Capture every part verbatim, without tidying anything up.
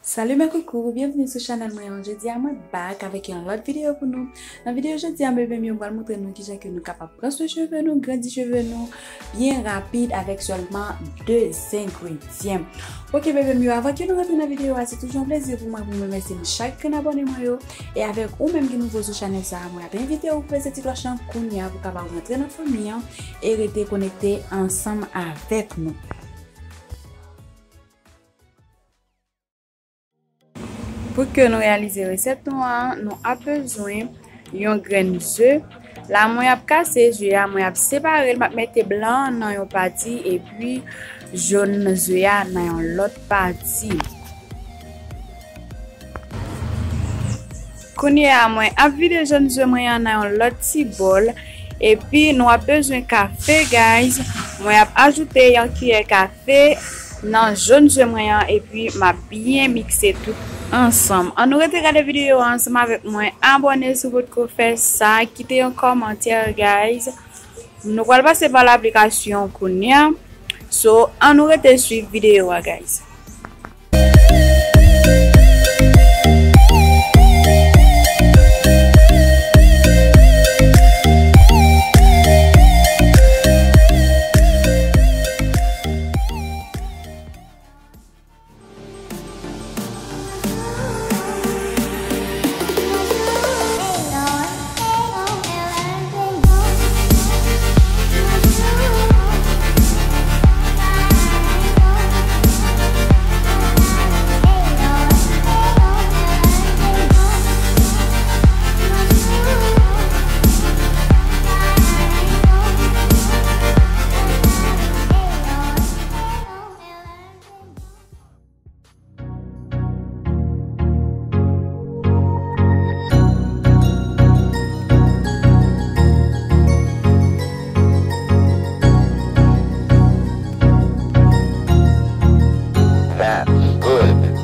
Salut mes coucous, byenveni sou chanèl mwen an. Jodi a mwen back avèk yon lòt videyo pou nou. Nan videyo jodi a, bebe m yo, m pral montre nou kijan ke nou kapab pran swen cheve nou, grandi cheve nou byen rapid avèk sèlman de zengredyan. Ok bebe m yo, avan ke nou rantre nan videyo a, se toujou yon plezi pou mwen pou m remèsye nou chak grenn abòne mwen yo. E avèk ou menm ki nouvo sou chanèl sa a, mwen ap envite w pou peze ti klòch lan kounye a pou w kapab rantre nan fanmi an e rete konekte ansanm avèk nou. Pou ke nou reyalize resèt nou an, nou ap bezwen yon grenn ze. La mwen ap kase ze a, mwen ap separe l, m ap mete blan an nan yon pati epi jòn ze a nan yon lòt pati. Kounye a, mwen ap vide jòn ze mwen an nan yon lòt ti bòl. Epi nou ap bezwen kafe, guys. Mwen ap ajoute yon kiyè kafe nan jòn ze mwen an, epi m ap byen mikse tout ansanm. Ann nou rete gade videyo a ansanm avèk mwen. Abòne si w potko fè sa, kite yon kòmantè, guys. Nou pral pase pa laplikasyon kounye a. So, ann nou rete swiv videyo a, guys. That's good.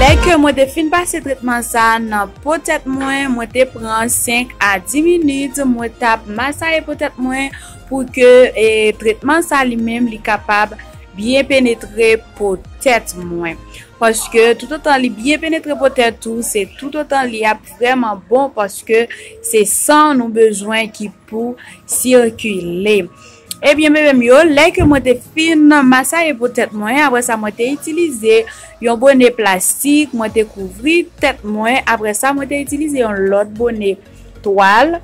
Lè ke mwen te fin pase tretman sa a nan po tèt mwen, mwen te pran senk a dis minit, mwen t ap masaye po tèt mwen pou ke, e, tretman sa li menm li kapab byen penetre po tèt mwen. Paske toutotan li byen penetre po tèt ou, se toutotan li ap vrèman bon, paske se san nou bezwen ki pou sikile. Ebyen, bebe m yo, lè ke mwen te fin masaye po tèt mwen, apre sa, mwen te itilize yon bone plastik, mwen te kouvri tèt mwen, apre sa, mwen te itilize yon lòt bone twal,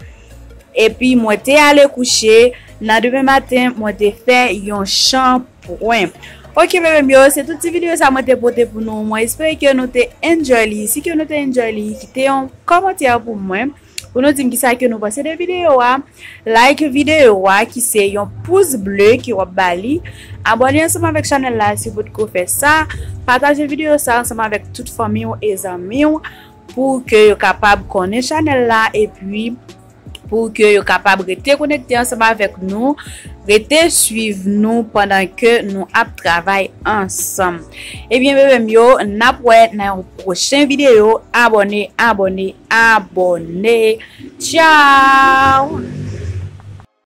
epi mwen te ale kouche. Nan demen maten, mwen te fè yon chanpwen. Ok, bebe m yo, se tout ti videyo sa mwen te pote pou nou. Mwen espere ke nou te enjoy li. Si ke nou te enjoy li, kite yon kòmantè pou mwen, pou nou di m kisa ke nou panse de videyo a. Like videyo a, ki se yon pous ble ke w ap ba li. Abòne ansanm avèk chanèl la si w potko fè sa. Pataje videyo sa ansanm avèk tout fanmi w e zanmi w pou ke yo kapab konnen chanèl la, epi pou ke yo kapab rete konekte ansanm avèk nou, rete swiv nou pandan ke nou ap travay ansanm. Ebyen, bebe m yo, n ap wè nan yon pwochen videyo. Abòne, abòne, abòne. Tchao!